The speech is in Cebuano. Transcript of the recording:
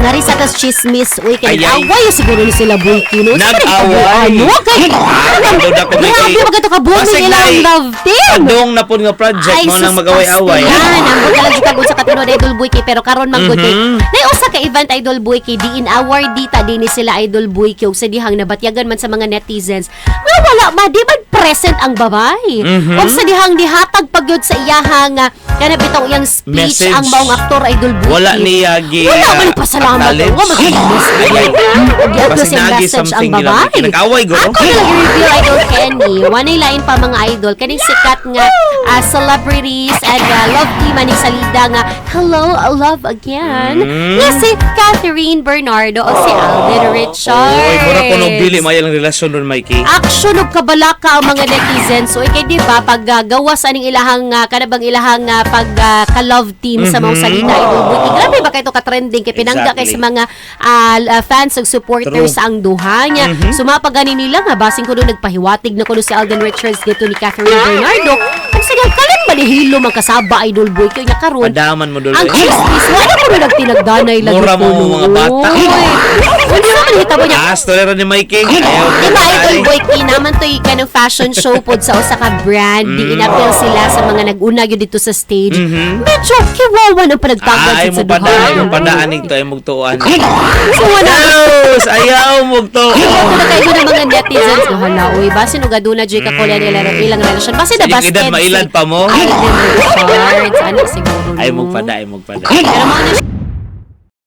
Nari sa tas chismis, uy, kay Ay, ay. nag-away siguro ni sila Boyki, no? Sa Nag-away. No, kay Ah, duda ko, Mikey. Grabe ba kato ka-booming Basig ilang na, eh. love team? Padong na pod nga project Ay, mo nang sus, mag-away-away. Yan, ang buta lang jud sa katunod, Idol Boyki, pero karon man gud kay nay usa ka event, Idol Boyki, diin award dita dinhi sila, Idol Boyki, ug sa dihang nabatyagan man sa mga netizens nga wala ma di man present ang babae. Ug sa dihang nihatag pagyud sa iyahang kana bitong iyang speech Message. ang maong aktor, Idol Boyki. Wala niya gi Wala man pasalamat. acknowledge. Wa man Ay, ay. Giadto Basig sa naagi message ang something nila, babae. Mikey. Nag-away guro. Ako na lang i-review, Idol Kenny. Wanay lain pa mga idol. Kaning sikat nga celebrities and love team aning salida nga Hello Love Again. Nga si Kathryn Bernardo o si Alden Richards. Oy, mura ko nog dili may ang relasyon ron, Mikey. Action ug kabalaka ang mga netizens. So kay di ba pag gawas aning ilahang kanabang ilahang pag ka-love team sa mga salita, Idol Boyki. Grabe ba kay to ka-trending kay pinangga kay sa mga fans ug supporters sa ang duha niya. Sumapa gani nila nga basin kuno nagpahiwatig na kuno si Alden Richards dito ni Kathryn Bernardo. Ug sige kalit man ni hilo man kasaba, Idol Boyki, nya karon. Padaman mo dul. Ang chismis, wala ko na nagtinagdanay lagi Mura mo kuno. mga bata. Uy, hindi naman hitabo niya. Ah, story ra ni Mikey. Ayaw. Di ba, Idol Boy, naman to yung kanang fashion show pod sa usa ka brand. Di inapel sila sa mga nag-una gyud dito sa stage. Medyo kiwawan ang panagtagad Ay, sa mo pada, duha. ay mo pada aning to ay mugtuan. So wala Yes, ayaw mugtuon. Ito na kayo ng mga netizens. No, hala, uy, basin og aduna jud ka kulay nila ilang relasyon. Basin na Sa inyong busted edad, mailad pa mo? Alden Richards. Ano siguro, Ay no? mugpada, ay mugpada. Pero mao na